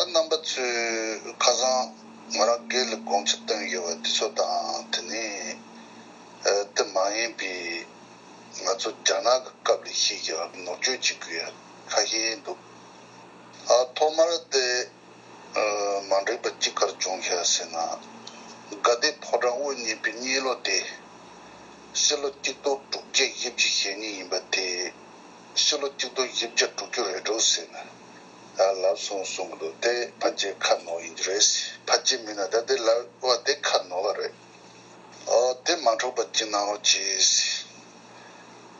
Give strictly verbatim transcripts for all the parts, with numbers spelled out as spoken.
རྣམ་པ་ཚོས་ཁ་སང་ང་རང་སྒེར་ལ་དགོངས་འཆར་བཏོན་ཡོད་པ་དེ་ཚོ་དང་། དེ་ནས་ཨ་དེ་མ་ཡིན་པའི་ང་ཚོ་རྒྱ་ནག་གི་སྐབས་ལ་ཤེས་ཀྱི་ནོར་བཅོས་བྱེད་དགོས་ཡ་ཁ་ཤས་འདུག་ཨ་ཐོག་མར་དེ་ཨ་མ་འགྲིག་པ་གཅིག་ག་རེ་བྱུང་ཤག་ཟེར་ན། དགའ་ལྡན་ཕོ་བྲང་དབུ་བརྙེས་པའི་གཉིས་ལོ་དེ་ཕྱི་ལོ་གཅིག་སྟོང་དྲུག་བརྒྱ་བཞི་བཅུ་ཞེ་གཉིས་ཡིན་པ་དེ། ཕྱི་ལོ་གཅིག་སྟོང་བཞི་བརྒྱ་དྲུག་ཅུ་རེད་འགྲོ་ཟེར་ནས་ཨ་ལབ་སོང་གསུང་གི་འདུག་དེ་ཕལ་ཆེར་ཁ་ནོར་ཡིན་གྱི་རེད། ཕལ་ཆེར་མིན་ན་ད་དེ་ལབ་པ་དེ་ཁ་ནོར་བ་རེད། ཨོ་དེ་མ་འཕྲོག་པ་ཅི་གནང་རོགས་གྱིས།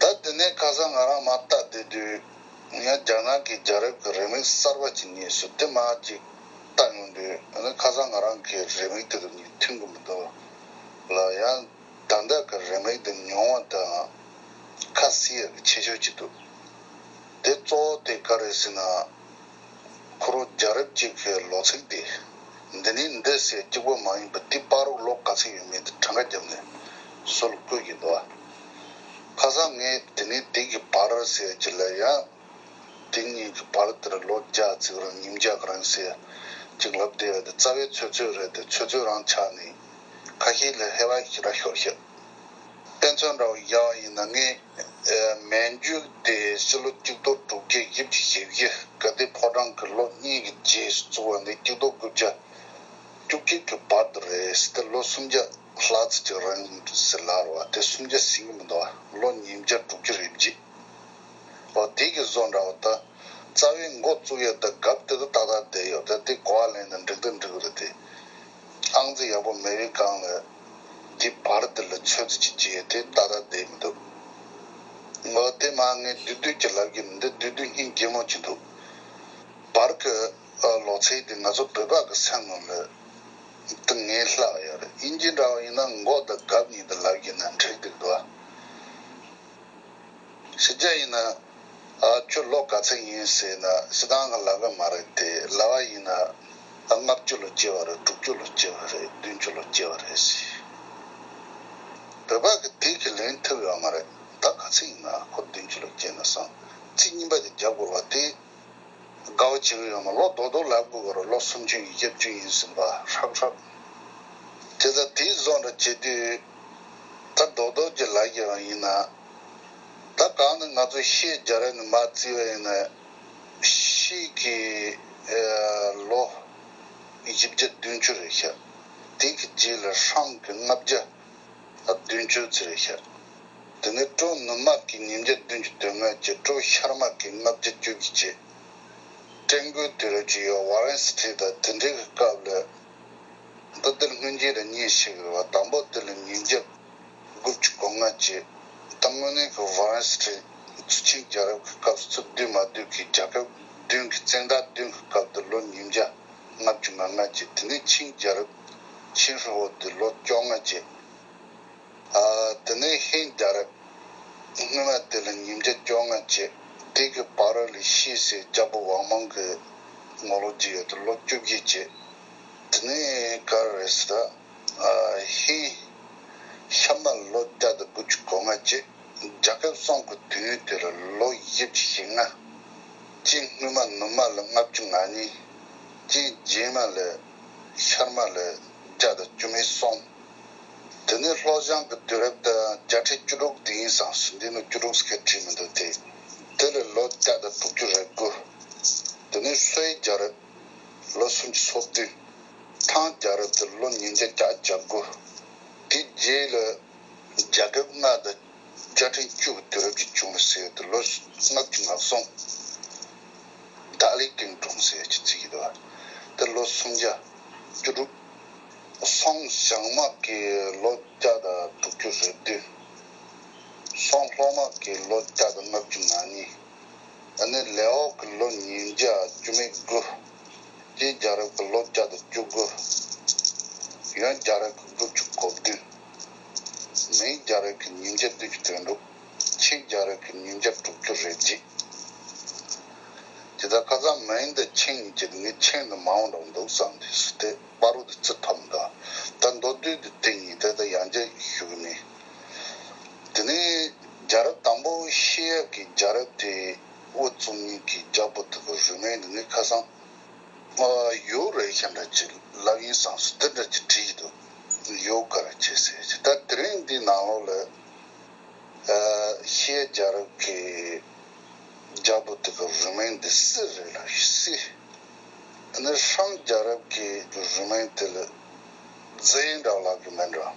ད་དེ་ནས་ཁ་སང་ང་རང་མར་ལྟ་བསྡད་དུས། ཡང་རྒྱ་ནག་གི་རྒྱལ་རབས་ཀྱི་རེའུ་མིག་གསར་པ་ཅིག་རྙེད་སོང་། དེ་མར་ཅིག་ལྟ་ཡོང་དུས་ཨ་ནི་ཁ་སང་ང་རང་གི་རེའུ་མིག་དེ་དང་གཉིས་མཐུན་གྱི་མི་འདུག་ལ། ཡང་ད་ལྟ་གི་རེའུ་མིག་དེ་ཉུང་བ་དང་ཁ་གསལ་ཡག་གི་ཆེ་ཤོས་ཅིག་འདུག་དེ་གཙོ་བོ་དེ་ག་རེ་ཟེར་ན། ཁོ་རང་རྒྱལ་རབས་གཅིག་གི་ལོ་ཚིགས་དེ། འདི་ནས་འདི་ཟེར་གཅིག་པོ་མ་ཡིན་པར་དེའི་བར་དུ་ལོ་ག་ཚོད་ཡོད་མེད་དེ་གྲངས་ཀ་བརྒྱབ་ནས་སྲོལ་བཀོད་ཀྱི་འདུག་ཁ་སང་ངས་དེ་ནས་དེ་གི་བར་ཟེར་གྱི་ལ་ཡང་། དེ་གཉིས་ཀྱི་བར་དེར་ལོ་བརྒྱ་ཙིག་རང་ཉིས་བརྒྱ་ག་རང་ཟེར་གཅིག་ལབ་བསྡད་ཡོད་དེ། རྩ་བའི་ཚོད་ཚོད་རེད་དེ། ཚོད་ཚོད་རང་ཆགས་ནས་ཁ་ཤས་ལ་ཧེ་བག་ཞེ་དྲག་ཤོར་ཤག་དཔེ་མཚོན་འདྲ་བོ་བཞག་པ་ཡིན་ན། ངས་མན་ཇུ་དེ་ཕྱི་ལོ་གཅིག་སྟོང་དྲུག་བརྒྱ་བཞི་བཅུ་ཞེ་བཞི་དགའ་ལྡན་ཕོ་བྲང་གི་ལོ་གཉིས་ཀྱི་རྗེས་སུ་བཙུགས་པ་ནི་གཅིག་སྟོང་དགུ་བརྒྱ་བཅུ་གཅིག་གི་བར་དུ་རེད་ཟེར་ཏེ། ལོ་སུམ་བརྒྱ་ལྷག་ཙམ་ཅིག་རིང་ཟེར་ལབ་རེད་བ། དེ་སུམ་བརྒྱ་ཟིན་གྱི་མི་འདུག་བ། ལོ་ཉིས་བརྒྱ་དྲུག་ཅུ་རེ་བརྒྱད། འོ་དེ་གི་བཟོ་འདྲ་བོ་ད། རྩ་བའི་འགོ་བཙུགས་ཡ་ད་རྒྱབ་དེ་ད་ཏག་ཏག་བསྡད་ཡོད། ད་དེ་གོ་བ་ལེན་ན་འགྲིག་ད་འགྲིག་གི་རེད་དེ། ཨང་རྩིས་ཡག་པོ་མེད་པའི་སྒང་ལ་དེ་བར་དེ་ལ་ཚོད་རྩིས་ཅིག་བྱས་དེ་ཏག་ཏག་བསྡད་མི་འདུག་འོ་དེ་མ་ངས་བསྡུས་བསྡུས་ཀྱི་ལབ་ཀྱི་མི་འདུག་བསྡུས་བསྡུས་སྙིང་རྗེ་མོ་ཅིག་འདུག་བར་གྱི་ལོ་ཚིགས་དེ་ང་ཚོ་བོད་པ་གི་སེམས་ནང་ལ་ད་ངས་ལྷག་ཡོད་རེད། དབྱིན་ཇི་འདྲ་བ་ཡིན་ན་འགོ་དང་རྒྱབ་གཉིས་དེ་ལབ་ཀྱི་ན་འགྲིག་འདུག་འདུག་བ། ཕྱི་རྒྱལ་ཡིན་ན། ཨ་ཁྱོད་ལོ་ག་ཚོད་ཡིན་ཟེར་ན་སྤྱིར་བཏང་གི་ལབ་གི་མ་རེད་དེ། ལབ་པ་ཡིན་ན། ཨ་ལྔ་བཅུ་ལོ་སྐྱེས་པ་རེད། དྲུག་ཅུ་ལོ་སྐྱེས་པ་རེད། བདུན་ཅུ་ལོ་སྐྱེས་པ་རེད་ཟེར། བོད་པ་གི་དེ་གི་ལན་ཐུབ་ཡོད་མ་རེད། ད་ག་ཚོད་ཡིན་ན་ཁོ་བདུན་ཅུ་ལོ་སྐྱེས་ན་བསམ། ཚིག་གཉིས་པ་དེ་རྒྱབ་དགོས་པ་དེ། དགའ་བོ་བྱེད་ཀྱི་ཡོད་མ། ལོ་རྡོག་རྡོག་ལབ་དགོས་ཀྱི་རེད། ལོ་སུམ་ཅུ་ཡིན། བརྒྱད་ཅུ་ཡིན་ཟིན་པ་ཧྲག་ཧྲག་དེ་ཚོ་དེའི་བཟོ་འདྲ་བྱེད་དུས། ད་རྡོག་རྡོག་ཅིག་ལབ་ཀྱི་ཡིན་ན། ད་གང་ནི་ང་ཚོ་ཤེས་རྒྱ་ར་ནི་མ་བརྩི་བ་ཡིན་ན། ཤེས་ཀྱི་ཨ་ལོ་བཞི་བརྒྱ་བདུན་ཅུ་རེད་ཤག་དེ་གི་རྗེས་ལ་ཧྲང་གི་ལྔ་བརྒྱ་བདུན་ཅུ་ཙམ་རེད་ཤག་དེ་ནས་ཀྲོ་ནུབ་དམག་གི་ཉིས་བརྒྱ་བདུན་ཅུ་དོན་ལྔ་བཅས། ཀྲོ་ཤར་དམག་གི་ལྔ་བརྒྱ་བཅུ་གཅིག་བཅས། ཀྲན་གོའི་དུས་རབས་ཀྱི་ཡོད། ཝ་རན་སི་ཊི་དང་དེ་འདྲའི་གི་སྐབས་ལ། ད་དེར་སྔོན་རྗེས་ལ་གཉིས་ཤིག་རེད་བ། དང་པོ་དེ་ལ་ཉིས་བརྒྱ་དགུ་བཅུ་གོ་ལྔ་བཅས། ད་དངོས་གནས་ཀྱི་ཝ་རན་སི་ཊི་ཚུ་ཆིང་རྒྱལ་རབས་ཀྱི་སྐབས་སུ་ཚུར་བསྡུས་མ་བསྡུས་ཀྱི་རྒྱལ་ཁབ་བདུན་གྱི་བཙན་བདག་བདུན་གྱི་སྐབས་དེ་ལོ་ཉིས་བརྒྱ་ལྔ་བཅུ་ང་ལྔ་བཅས། དེ་ནས་ཆིང་རྒྱལ་རབས་ཆིང་ཧྲི་ཧོ་དེ་ལོ་བཅོ་ལྔ་བཅས། ཨ་དེ་ནས་ཧིན་རྒྱལ་རབས་སྔོན་མ་དེ་ལ་ཉིས་བརྒྱ་བཅོ་ལྔ་བཅས། དེ་གི་བར་ལ་ཤི་སའི་རྒྱལ་པོ་ཝང་མང་གི་ངོ་ལོག་རྒྱུ་ཡོད་དེ་ལོ་བཅོ་བརྒྱད་བཅས། དེ་ནས་ག་རེ་ཟེར། ཨ་ཧིན་ཤ་མ་ལོ་བརྒྱ་དང་དགུ་བཅུ་གོ་ལྔ་བཅས། རྒྱལ་ཁབ་གསུམ་གྱི་དུས་ཡུན་དེ་ལ་ལོ་བཞི་བཅུ་ཞེ་ལྔ། ཆིང་སྔོན་མ་ནུབ་དམག་ལ་ལྔ་བཅུ་ང་གཉིས། ཆིང་རྗེས་མ་ལ་ཤར་དམག་ལ་བརྒྱ་དང་བཅུ་མེད་གསུམ། དེ་ནས་ལྷོ་བྱང་གི་དུས་རབས་དང་བརྒྱད་ཁྲི་བཅུ་དྲུག་དེ་ཡིན་བསམ་སོང་། འདི་ནི་བཅུ་དྲུག་སྐད་བྲིས་མི་འདུག་སྟེ། དེ་ལ་ལོ་བརྒྱ་དང་དྲུག་ཅུ་རེ་དགུ། དེ་ནས་སུའེ་རྒྱལ་རབས་ལོ་སུམ་ཅུ་སོ་བདུན། ཐང་རྒྱལ་རབས་དེ་ལོ་ཉིས་བརྒྱ་བརྒྱད་ཅུ་གྱ་དགུ། དེ་རྗེས་ལ་རྒྱལ་ཁབ་ལྔ་དང་བརྒྱད་ཁྲི་བཅུ་གི་དུས་རབས་ཅིག་བྱུང་བ་ཟེར་དེ་ལོ་ལྔ་བཅུ་ང་གསུམ། ད་ལི་ཀིང་ཀྲུང་ཟེར་གྱི་ཚིག་གི་འདུག་དེ་ལོ་སུམ་བརྒྱ་བཅུ་དྲུག་སོང་ཞང་དམག་གི་ལོ་བརྒྱ་དང་དྲུག་ཅུ་རེ་བདུན། སོང་ལྷོ་དམག་གི་ལོ་བརྒྱ་དང་ལྔ་བཅུ་ང་གཉིས། ཨ་ནི་ལེའོ་གི་ལོ་ཉིས་བརྒྱ་བཅུ་མེད་དགུ། ཅིན་རྒྱལ་རབས་ཀྱི་ལོ་བརྒྱ་དང་བཅུ་དགུ། ཡོན་རྒྱལ་རབས་ཀྱི་དགུ་བཅུ་གོ་བདུན། མིང་རྒྱལ་རབས་ཀྱི་ཉིས་བརྒྱ་བདུན་ཅུ་དོན་དྲུག་ཆིང་རྒྱལ་རབས་ཀྱི་ཉིས་བརྒྱ་དྲུག་ཅུ་རེ་གཅིག་དེ་ལྟར་ཁ་སང་མིང་དང་ཆིང་གཉིས་ཀྱི་ནི་ཆིང་དུ་མ་འོང་རུང་འདུག་བསམ་དུས་སུ་དེ་བར་དུ་ཚུར་ཐོབ་འདུག་ད་མདོར་བསྡུས་དེ་དེ་ཉིད་དེ་ལྟར་ཡང་བསྐྱར་ཞུ་གི་མེད། དེ་ནས་རྒྱལ་རབས་དང་པོ་ཤེས་ཡག་གི་རྒྱལ་རབས་དེ་དབུ་བཙུགས་མཁན་གྱི་རྒྱལ་པོ་དེ་གི་རུས་མིང་དེ་ནི་ཁ་སང་། ཨ་ཡོད་རེད་ཤག་འདྲ་ཅིག་ལབ་ཡིན་བསམ་སོང་། དེ་འདྲ་ཅིག་བྲིས་འདུག་ཡོད་ག་རེ་བྱེད་ཟེར་ཅིག་ད་དེ་རིང་འདི་ནང་ལོགས་ལ་ཨ་ཤེས་རྒྱལ་རབ་ཀྱི་རྒྱལ་པོ་དེ་གི་རུས་མིང་འདི་སི་རེད་ལ་སི། ཨ་ནི་ཧྲང་རྒྱལ་རབས་ཀྱི་རུས་མིང་དེ་ལ་ཛེ་འདྲ་ལབ་ཀྱི་མེད་འགྲོ།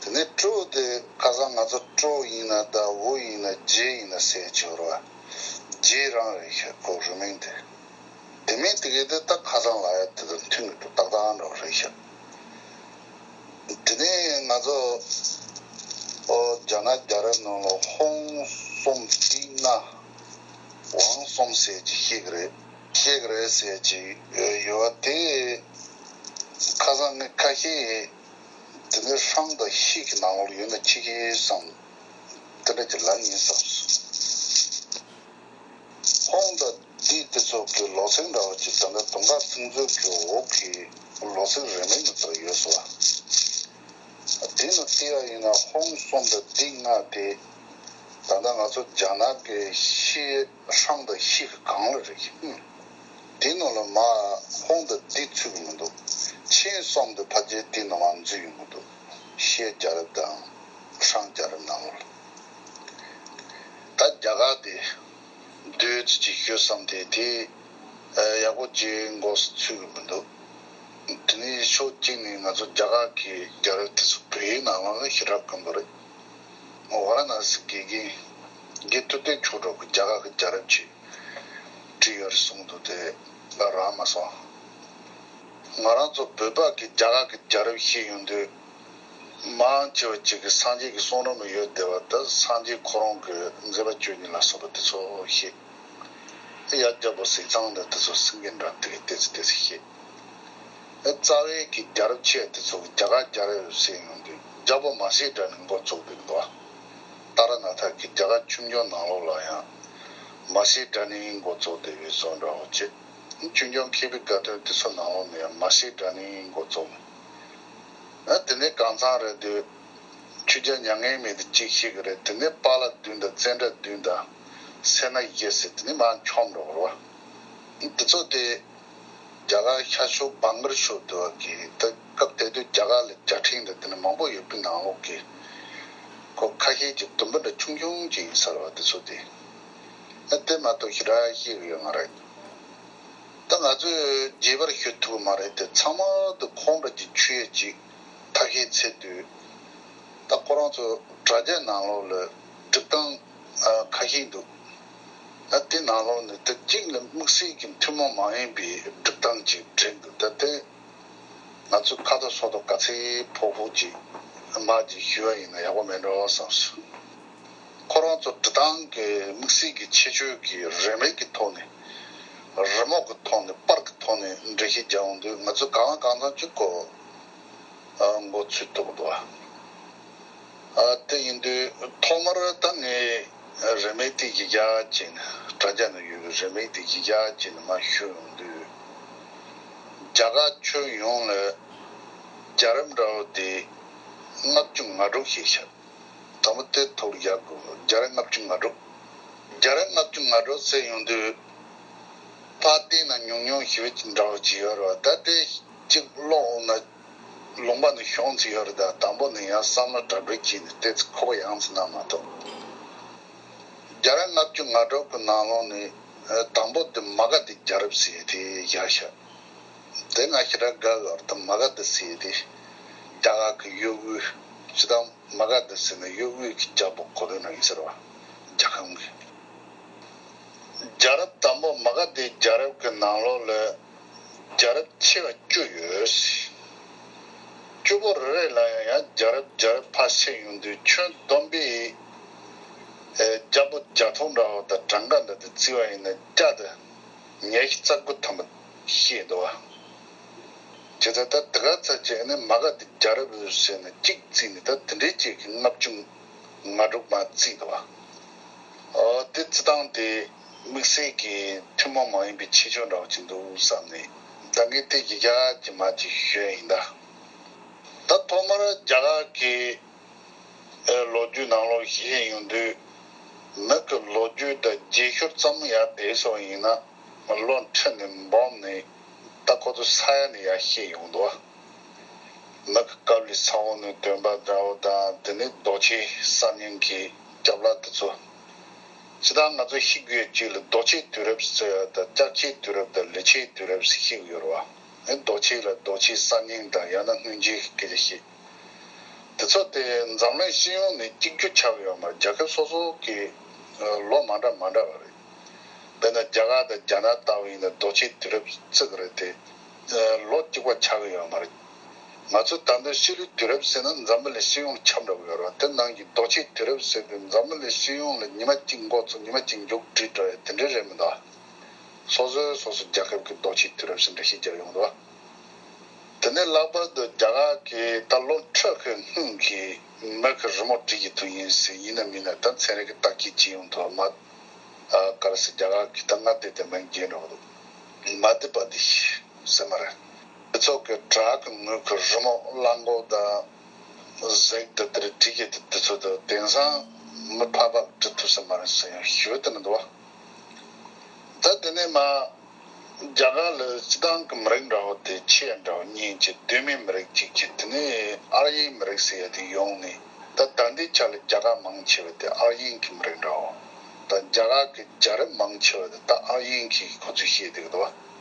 དེ་ནས་ཀྲོ་དེ་ཁ་སང་ང་ཚོ་ཀྲོ་ཡིན་ན་ད་ཝུ་ཡིན་ན་ཇེ་ཡིན་ན་ཟེར་གྱི་ཡོད་རེད་བ། ཇེ་རང་རེད་ཤག་ཁོ་རུས་མིང་དེ། དེ་མིན་དེ་གའི་དེ་ད་ཁ་སང་ལབ་ཡ་དེ་དང་མཐུན་གྱི་འགྲོ་ཏག་ཏག་འདྲ་བ་རེད་ཤག་དེ་ནས་ང་ཚོ་ཨོ་རྒྱ་ནག་རྒྱལ་རབས་ནང་ལ་ཧོང་སོམ་ཏི་ང་ཝང་སོམ་ཟེར་གྱི་ཤེས་ཀྱི་རེད། ཤེས་ཀྱི་རེད་ཟེར་གྱི་ཡོད་པ་དེ་ཁ་སང་ངས་ཁ་ཤས་དེ་ནས་ཧྲང་དང་ཤི་གི་ནང་ལོགས་ཡོད་ན་ཁྱི་ཤི་བསམ་དེ་འདྲ་ཅིག་ལབ་ཡིན་བསམ་སོང་། ཧོང་དང་ཏི་དེ་ཚོ་གི་ལོ་ཚིགས་འདྲ་བོ་ཅིག་ད་ལྟ་དུང་དཀར་ཚིག་མཛོད་ཀྱི་འོག་གི་ལོ་ཚིགས་རིས་མེད་ནང་དུ་ཡོད་སོང་བ། དེ་ནི་བལྟས་པ་ཡིན་ན་ཧོང་གསུམ་དང་ཏི་ལྔ་དེ་ད་ལྟ་ང་ཚོ་རྒྱ་ནག་གི་ཤི་ཧྲང་དང་ཤི་གི་སྒང་ལ་རེད། ཧུམ། དེ་ནང་ལ་མ་ཧོང་དང་ཏི་ཚུད་གི་མི་འདུག་ཆིན་གསུམ་དེ་ཕལ་ཆེར་དེ་ནང་མ་འཛུལ་ཡོང་གི་འདུག་ཤི་རྒྱལ་རབས་དང་ཧྲང་རྒྱལ་རབས་ནང་ལོགས་ལ། ད་རྒྱ་གར་དེ་བདུད་རྩི་ཅིག་ཤོད་བསམ་སྟེ་དེ་ཡག་པོ་ཅིག་མགོ་ཚོས་ཚུད་གི་མི་འདུག་དེ་ནས་ཕྱོགས་གཅིག་ནས་ང་ཚོ་རྒྱ་གར་གྱི་རྒྱལ་རབས་དེ་ཚོ་བོད་ཡིག་ནང་ལ་ཞེ་དྲག་དཀོན་པོ་རེད། ཝཱ་ར་ཎ་སི་དགེ་རྒན་དགེ་ཐུབ་བསྟན་མཆོག་གྲོགས་ཀྱིས་རྒྱ་གར་གྱི་རྒྱལ་རབས་ཅིག་བྲིས་ཡོད་རེད་གསུངས་འདུག་དེ་ང་རག་མ་སོང་། ང་རང་ཚོ་བོད་པ་གི་རྒྱ་གར་གི་རྒྱལ་རབས་ཤེས་ཡོང་དུས། མང་ཆེ་བ་ཅིག་གིས་སངས་རྒྱས་ཀྱི་གསུང་རབ་ནང་ཡོད་བསྡད་པ་དང་སངས་རྒྱས་ཁོ་རང་གི་མཛད་པ་བཅུ་གཉིས་ལ་སོགས་པ་དེ་ཚོ་ཤེས། ཡ་རྒྱལ་པོ་ཟས་གཙང་དང་དེ་ཚོ་སེང་གེ་འདྲ་དེ་གི་ཏོག་ཙམ་ཏོག་ཙམ་ཤེས། རྩ་བའི་གི་རྒྱལ་རབས་ཆེ་བ་དེ་ཚོ་གི་རྒྱ་གར་རྒྱལ་རབས་ཟེར་ཡོང་དུས་རྒྱལ་པོ་མ་སེ་དྲ་ནས་འགོ་བཙུགས་བསྡད་འདུག་ཏཱ་ར་ནཱ་ཐ་གི་རྒྱ་གར་ཆོས་འབྱུང་ནང་ལོགས་ལ་ཡང་མ་སེ་དྲ་ནས་འགོ་བཙུགས་བསྡད་པའི་བཟོ་འདྲ་བོ་བྱེད། ཆོས་འབྱུང་མཁས་པའི་དགའ་སྟོན་དེ་ཚོ་ནང་ལོགས་ནས་ཡང་མ་སེ་དྲ་ནས་འགོ་བཙུགས། ཨ་དེ་ནས་གང་ཚང་རེད་དུས་ཆོས་རྒྱལ་མྱ་ངན་མེད་དེ་གཅིག་ཤེས་ཀྱི་རེད། དེ་ནས་པཱ་ལགས་བདུན་དང་ཙནྡྲ་བདུན་དང་སེ་ན་བརྒྱད་ཟེར་དེ་ནས་མར་མཆོང་འགྲོ་གི་རེད་བ། དེ་ཚོ་དེ་རྒྱ་གར་ཤར་ཕྱོགས་བྷང་གར་ཕྱོགས་དུ་བ་གི་ད་སྐབས་དེ་དུས་རྒྱ་གར་ལ་རྒྱལ་ཕྲན་དང་དེ་ནས་མང་པོ་ཡོད་པའི་ནང་ལོགས་ཀྱི་ཁོ་ཁ་ཤས་ཀྱི་དུམ་བུ་འདྲ་ཆུང་ཆུང་ཅིག་ཡིན་ས་རེད་བ། དེ་ཚོ་དེ་ཨ་དེ་མ་གཏོགས་ཞེ་དྲག་ཤེས་ཀྱི་ཡོད་མ་རེད། ད་ང་ཚོས་རྒྱས་པར་ཞུ་ཐུབ་ཀྱི་མ་རེད་དེ་ཚང་མ་དུ་ཁོང་འདྲ་གྱི་ཆོས་ཡ་ཅིག་ཐ་ཤལ་ཚེ་དུས་ད་ཁོ་རང་ཚོ་དྲ་རྒྱ་ནང་ལོགས་ལ་སྒྲིག་སྟངས་ཁ་ཤས་འདུག་ད་དེ་ནང་ལོགས་ནས་ད་གཅིག་ལ་དམིགས་བསལ་གྱི་ཐུན་མོང་མ་ཡིན་པའི་སྒྲིག་སྟངས་ཅིག་བྲིས་འདུག་ད་དེ་ང་ཚོས་ཁ་ཐོག་སོ་ཐོག་ག་ཚད་ཕོག་ཕོག་ཅིག་མ་ཅིག་ཞུ་བ་ཡིན་ན་ཡག་པོ་མེད་འགྲོ་བསམ་སོང་། ཁོ་རང་ཚོ་འབྲི་སྟངས་ཀྱི་དམིགས་བསལ་གྱི་ཁྱད་ཆོས་ཀྱི་རིས་མེད་ཀྱི་ཐོག་ནས་རི་མོ་གི་ཐོག་ནས་པར་གྱི་ཐོག་ནས་འགྲེལ་བཤད་རྒྱག་ཡོང་དུས་ང་ཚོས་གང་ལ་གང་འཚམ་ཅིག་གོ་མགོ་ཚོས་ཐུབ་འདུག་ཨ་དེ་ཡིན་དུས་ཐོག་མར་ད་ངས་རིས་མེད་དེ་གཞི་བཞག་བྱས་ནས་དྲ་རྒྱ་ནང་ཡོད་པའི་རིས་མེད་དེ་གཞི་བཞག་བྱས་ནས་མར་ཞུ་ཡོང་དུས་རྒྱ་གར་ཁྱོན་ཡོངས་ལ་རྒྱལ་རབས་འདྲ་བོ་དེ་ལྔ་བཅུ་ང་དྲུག་ཞིག་བཞག་དང་པོ་དེ་ཐོག་ལ་བཞག་དགོས། རྒྱལ་རབས་ལྔ་བཅུ་ང་དྲུག་རྒྱལ་རབས་ལྔ་བཅུ་ང་དྲུག་ཟེར་ཡོང་དུས་ཕར་བལྟས་ན་ཉུང་ཉུང་ཞེ་པོ་ཅིག་འདྲ་བོ་ཅིག་ཡོད་རེད་བ། ད་དེ་གཅིག་ཀློག་འོང་ན་ལུང་པ་ནས་ཤོང་ཚིག་ཡོད་རེད། ད་དང་པོ་ནས་ཡང་བསམ་བློ་གྲ་སྒྲིག་བྱས་ནས་ཏོག་ཙམ་ཁོག་པ་ཡངས་ཙམ་གནང་མ་གཏོགས། རྒྱལ་རབས་ལྔ་བཅུ་ང་དྲུག་གི་ནང་ལོགས་ནས་དང་པོ་དེ་མ་ག་དྷའི་རྒྱལ་རབས་ཟེར་དེ་བཞག་ཤག་དེ་ང་ཞེ་དྲག་དགའ་གི་ཡོད་རེད། ད་མ་ག་དྷ་ཟེར་དེ་རྒྱ་གར་གྱི་གཡོ་འགུལ་སྤྱི་བཏང་མ་ག་དྷ་ཟེར་ན་གཡོ་འགུལ་གྱི་རྒྱལ་པོ་གོ་དོན་རང་ཡིན་ཟེར་བ། རྒྱལ་ཁམས་ཀྱི་རྒྱལ་རབས་དང་པོ་མ་ག་དྷའི་རྒྱལ་རབས་ཀྱི་ནང་ལོགས་ལ་རྒྱལ་རབས་ཆེ་བ་བཅུ་ཡོད། བཅུ་པོ་རེ་རེ་ལ་ཡང་ཡང་རྒྱལ་རབས་རྒྱལ་རབས་ཕར་བཤད་ཡོང་དུས་ཁྱོན་བསྡོམས་པས་རྒྱལ་པོ་བརྒྱ་སྟོང་འདྲ་བོ་དང་གྲངས་ཀ་འདྲ་དེ་བརྩི་བ་ཡིན་ན་བརྒྱ་དང་ཉི་ཤུ་རྩ་དགུ་ཐམ་པ་བཤད་འདུག་བ། བྱས་ཙང་ད་དེ་ག་ཚ་བྱས་ནས་མ་ག་དྷའི་རྒྱལ་རབས་ཟེར་ནས་གཅིག་བརྩིས་ནས་ད་དེ་འདྲའི་ཅིག་གི་ལྔ་བཅུ་ང་དྲུག་མ་བརྩིས་འདུག་བ། ཨོ་དེ་བརྩི་སྟངས་དེ་དམིགས་བསལ་གྱི་ཐུན་མོང་མ་ཡིན་པའི་ཁྱད་ཆོས་འདྲ་བོ་ཅིག་འདུག་བསམ་ནས་ད་ངས་དེ་ཡི་ག་ཅིག་མ་ཅིག་ཞུས་ཡིན་ད། ད་ཐོག་མར་རྒྱ་གར་གྱི་ལོ་རྒྱུས་ནང་ལོགས་ཤེས་ཡོང་དུས་མི་གི་ལོ་རྒྱུས་དང་རྗེས་ཤུལ་ཙམ་ཡར་དེད་སོང་ཡིན་ན་ལོ་ཁྲི་ནས་འབུམ་ནས་ ད་ཁོ་ཚོ་ས་ཡ་ནས་ཡར་བཤད་ཡོང་འདུག་མི་གི་སྐབས་ལས་ས་འོག་ནས་ཐོན་པ་འདྲ་བོ་དང་། དེ་ནས་རྡོ་ཆས་གསར་རྙིང་གི་རྒྱབ་ལ་དེ་ཚོ། སྤྱིར་བཏང་ང་ཚོ་ཤེས་དགོས་ཡ་གཅིག་ལ་རྡོ་ཆས་དུས་རབས་ཟེར་ཡ་དང་། ལྕགས་ཆས་དུས་རབས་དང་། ལི་ཆས་དུས་རབས་ཟེར་བཤད་ཀྱི་ཡོད་རེད་བ། ཨེ་རྡོ་ཆས་ལ་རྡོ་ཆས་གསར་རྙིང་དང་། ཡང་ན་སྔོན་ཆད་ཀྱི་སྐད་ཆ་བཤད། དེ་ཚོ་དེ་འཛམ་གླིང་སྤྱི་ཡོངས་ནས་གཅིག་གྱུར་ཆགས་ཀྱི་ཡོད་མ་རེད། རྒྱལ་ཁབ་སོ་སོ་གི་ཨ་ལོ་མ་འདྲ་མ་འདྲ་བ་རེད། དཔེར་ན་རྒྱ་གར་དང་རྒྱ་ནག་ལྟ་བུ་ཡིན་ན་རྡོ་ཆས་དུས་རབས་བརྩི་གི་རེད་དེ། ཨ་ལོ་གཅིག་པ་ཆགས་ཀྱི་ཡོད་མ་རེད། ང་ཚོ་ད་ལྟ་ཤི་ལོའི་དུས་རབས་ཟེར་ན་འཛམ་བུ་གླིང་སྤྱི་ཡོངས་ཁྱབ་འདྲ་བོ་ཡོད་རེད་བ། དེ་ནང་གི་རྡོ་ཆས་དུས་རབས་ཟེར་དུས་འཛམ་བུ་གླིང་སྤྱི་ཡོངས་ལ་ཉི་མ་གཅིག་འགོ་ཚུགས། ཉི་མ་གཅིག་མཇུག་སྒྲིལ་འགྲོ་ཡ་དེ་འདྲ་རེད་མི་འདུག་སོ་སོའི་སོ་སོ་རྒྱལ་ཁབ་ཀྱི་རྡོ་ཆས་དུས་རབས་ཟེར་འགྲེལ་བཤད་རྒྱག་ཡོང་འདུག་དེ་ནས་ལྷག་པར་དུ་རྒྱ་གར་གྱི་ད་ལོ་ཁྲི་གི་སྔོན་གྱི་མི་གི་རི་མོ་བྲིས་ཀྱི་འདུག་ཡིན་ཟེར། ཡིན་ན་མིན་ན་ད་ཚན་རིག་གི་བརྟག་དཔྱད་བྱེད་ཡོང་དུས་མ། ཨ་ག་རེ་ཟེར། རྒྱ་གར་གྱི་ད་མངའ་སྡེ་དེ་མིང་བརྗེས་འགྲོ་གི་འདུག་མ་དྷྱ་པ་དེ་ཤི་ཟེར་མ་རེད། དེ་ཚོ་གི་བྲག་གི་ངོས་ཀྱི་རི་མོ་གླང་མགོ་དང་གཟིག་དང་དེ་རིགས་བྲིས་ཀྱི་འདུག་དེ་ཚོ་དེ་དེང་སང་མི་ཕལ་པ་བྲིས་ཐུབ་ས་མ་རེད་ཟེར་ཡང་ཞུ་དེ་ནི་འདུག་བ། ད་དེ་ནས་མ། རྒྱ་གར་ལ་སྤྱི་བཏང་གི་མི་རིགས་འདྲ་བོ་དེ་ཆེ་ཡ་འདྲ་བོ་གཉིས་ཀྱི་གདོད་མའི་མི་རིགས་གཅིག་གི། དེ་ནས་ཨར་ཡན་མི་རིགས་ཟེར་ཡ་དེ་ཡོང་ནས། ད་ད་ལྟའི་ཆ་ལ་རྒྱ་གར་མང་ཆེ་བ་དེ་ཨར་ཡན་གྱི་མི་རིགས་འདྲ་བོ། ད་རྒྱ་གར་གྱི་རྒྱལ་རབས་མང་ཆེ་བ་དེ་ད་ཨར་ཡན་གྱི་ཁོ་ཚོས་བཤད་བསྡད་ཀྱི་འདུག་བ།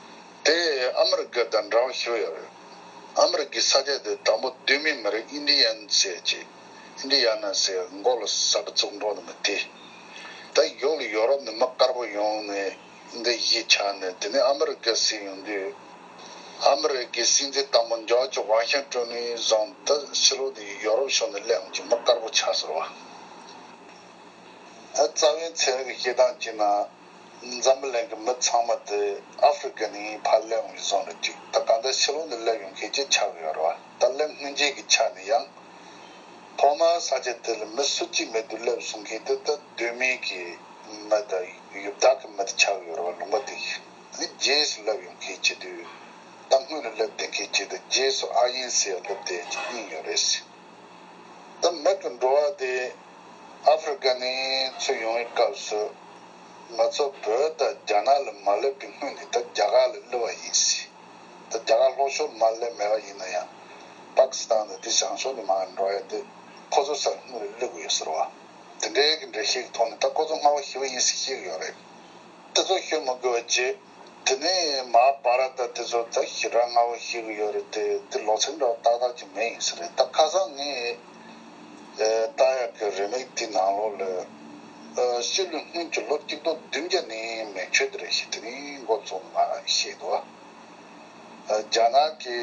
དེ་ཨ་མི་རི་ཀ་དང་འདྲ་བོ་ཞིག་ཡོད་རེད། ཨ་མི་རི་ཀའི་ས་ཆ་དེ་དང་པོ་གདོད་མའི་མི་རིགས་ཨིན་ཌི་ཡན་ཟེར་གྱི། ཨིན་ཌི་ཡ་ན་ཟེར་མགོ་ལ་ས་བཙུགས་འགྲོ་ནི་མི་དེ། ད་ཡོ་ལ་ཡོ་རོབ་ནས་མི་དཀར་པོ་ཡོང་ནས་འདི་གཞིས་ཆགས་ནས། དེ་ནས་ཨ་མི་རི་ཀ་ཟེར་ཡོང་དུས། ཨ་མི་རི་ཀའི་སྲིད་འཛིན་དང་པོ་ཇོརྗ་ཝ་ཤིང་ཏོན་ནས་བཟུང་། ད་ཕྱི་ལོགས་ནས་ཡོ་རོབ་ཕྱོགས་ནས་སླེབས་ཡོང་གི་མི་དཀར་པོ་ཆགས་ཟེར་བ། ཨ་རྩ་བའི་ཚན་རིག་གི་བཤད་སྟངས་བྱས་ན། འཛམ་བུ་གླིང་གི་མི་ཚང་མ་དེ་ཨ་ཧྥི་རི་ཀ་ནས་ཕར་སླེབས་ཡོང་གི་བཟོ་འདྲ་ཅིག་ད་གང་ལྟར་ཕྱི་ལོགས་ནས་སླེབས་ཡོང་མཁན་ཅིག་ཆགས་ཀྱི་ཡོད་རེད་བ། ད་སླེབས་སྔོན་ཆད་ཀྱི་ཆ་ནས་ཡང་། ཐོག་མར་ས་ཆ་དེ་ལ་མི་སུ་གཅིག་མེད་དུས་སླེབས་སོང་མཁན་དེ་ད་གདོད་མའི་གི་མི་དང་ཡུལ་བདག་གི་མི་དེ་ཆགས་ཀྱི་ཡོད་རེད་བ། ལུང་པ་དེ་གི། དེ་ནས་རྗེས་སུ་སླེབས་ཡོང་མཁན་བྱེད་དུས། ད་སྔོན་ལ་སླེབས་བསྡད་མཁན་བྱེད་དུས་རྗེས་སུ་ཨར་ཡན་ཟེར་ཡ་སླེབས་བསྡད་ཀྱི་གཉིས་ཡོད་རེད། ད་མི་གི་འགྲོ་བ་དེ་ཨ་ཧྥི་རི་ཀ་ནས་ཚུར་ཡོང་བའི་སྐབས་སུ། ང་ཚོ་བོད་དང་རྒྱ་ནག་ལ་མ་སླེབས་པའི་སྔོན་ནས་ད་རྒྱ་གར་ལ་སླེབས་པ་ཡིན་ཟེར། ད་རྒྱ་གར་ལྷོ་ཕྱོགས་མར་སླེབས་མེད་པ་ཡིན་ན་ཡང་། པ་ཀི་སི་ཐན་དང་དེ་བྱང་ཕྱོགས་ནས་མར་འགྲོ་ཡ་དེ་ཁོ་ཚོ་སར་སྔོན་ལ་སླེབས་དགོས་ཡོད་ཟེར་བ། དེ་འདྲའི་གི་འགྲེལ་བཤད་ཀྱི་ཐོག་ནས་ད་ཁོ་ཚོ་སྔ་པོ་ཤི་བ་ཡིན་ཟེར་བཤད་ཀྱི་ཡོད་རེད། དེ་ཚོ་ཤོད་མི་དགོས་པ་བྱས། དེ་ནས་མ་ཧཱ་བྷ་ར་ཏ་དེ་ཚོ་ད་ཞེ་དྲག་སྔ་པོ་ཤི་གི་ཡོད་རེད་དེ། དེ་ལོ་ཚིགས་འདྲ་བོ་ཏག་ཏག་ཅིག་མེད་ཡིན་ས་རེད། ད་ཁ་སང་ངས་ཨ་ལྟ་ཡག་གི་རེའུ་མིག་དེ་ནང་ལོགས་ལ། ཨ་ཕྱི་ལོའི་སྔོན་གྱི་ལོ་གཅིག་སྟོང་བདུན་བརྒྱ་ནས་མེ་མཆོད་དེ་རེད་ཤག་དེ་ནས་འགོ་བཙུགས་ནས་མར་བཤད་འདུག་ཨ་རྒྱ་ནག་གི་